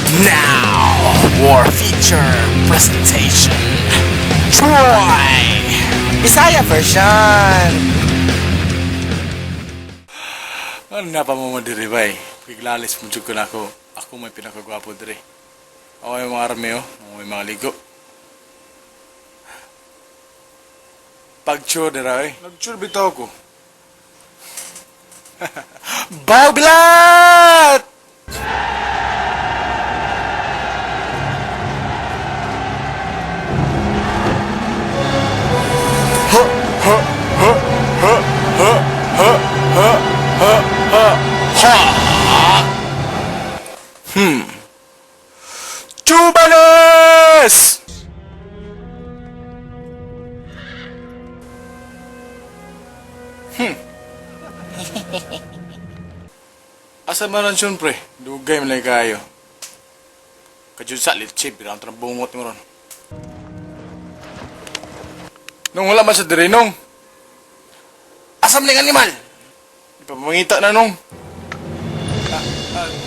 Now, war feature presentation. Troy! Bisaya version. Ano na pa mo mo diri bay? Piglalis mo jud ko na ako. Ako may pinakagwapo diri. Ako yung mga army oh. Ako may mga ligo. Pag-chur dira eh. Nag-chur bitaw ko. Bawbilat! Ha ha ha ha ha ha ha ha ha ha. Chubales! Asa man ron siyon, pre? Dugay man lang kayo. Kajud sa litsi, birang tanang bungot mo ron. Nung wala man sa diri, nung. Asam ning animal? Ipamangita na nung.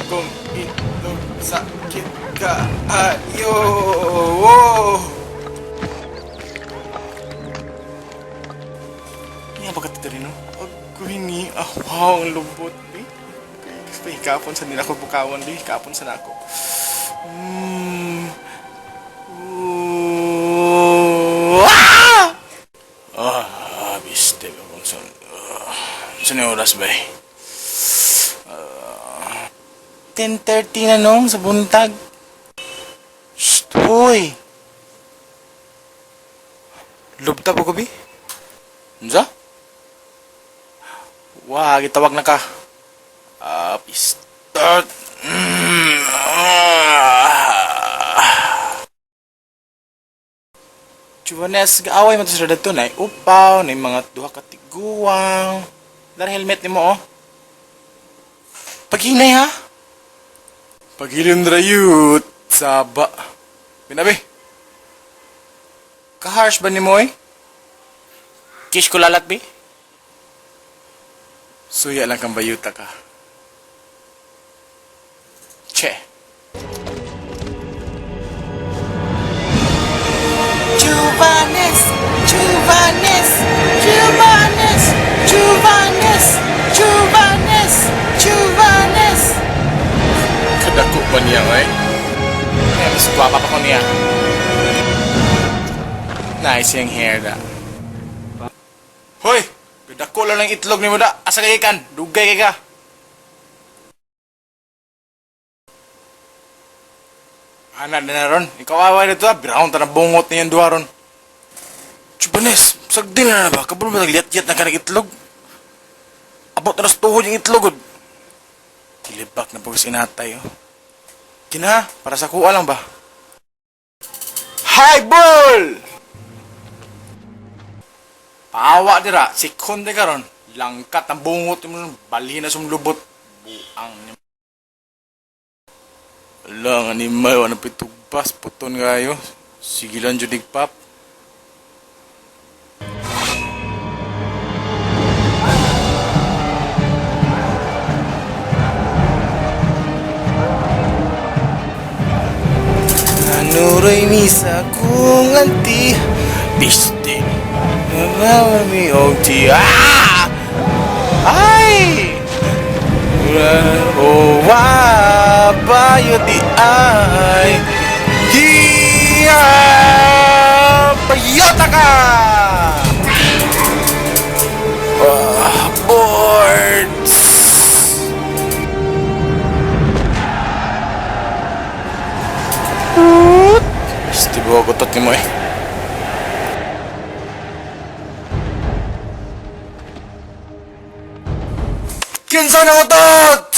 Akong itlog sakit ka ayo. Niya ba ka diri no? Agoy ni, ah, wow, ang lubot eh. Kasi hikapon sa nila ko bukawan di, hikapon sa nako. Mm. Ooh. Ah! Ah, biste ba kung saan. Saan yung oras ba eh? 10:30 na nung sa buntag. Shh, hoy! Lubta po ko, bi? Unsa? Wah, gitawag na ka. Ah, pistol. Ah. Chuvanes, gaaway man to sila dito na upaw, na mga duha ka tiguang. Dar helmet nimo oh. Paghinay ha. Paghilom drayut, saba. Binabi. Ka-harsh ba nimo eh? Kish ko lalat bi? Suya lang kang bayuta ka. Che. Chuvanes, Chuvanes, Chuvanes, Chuvanes, Chuvanes, Chuvanes. Kadako ba niya nga eh? Eh, mas gwapa pa ko niya. Nice yung hair da. Hoy! Kadako lang ng itlog ni mo da. Asa kay ikan? Dugay kay ka. Ana na na ron. Ikaw away na to ah. Birahon ta na bungot niyan duha ron. Chubanes, sagdi na na ba? Kabalo ba nagliyat-yat na ka ng itlog? Abot na sa tuhod yung itlog. Oh. Kilibak na pag sinatay oh. Kina, para sa kuha lang ba? Hi, bull! Paawa dira, sikhon de karon. Langkat ang bungot mo, balhin na sumlubot. Buang niya. Ala, ang animal, wala pitugpas, puton kayo. Sige lang, judig pap. Anuroy misa kung anti Piste Nabawami og ti. Ah! Ay! Oh, wa bayo di ay. Hiya! Bayota ka! Ah, boards! Piste ba ako tot mo eh? Kinsa na utot?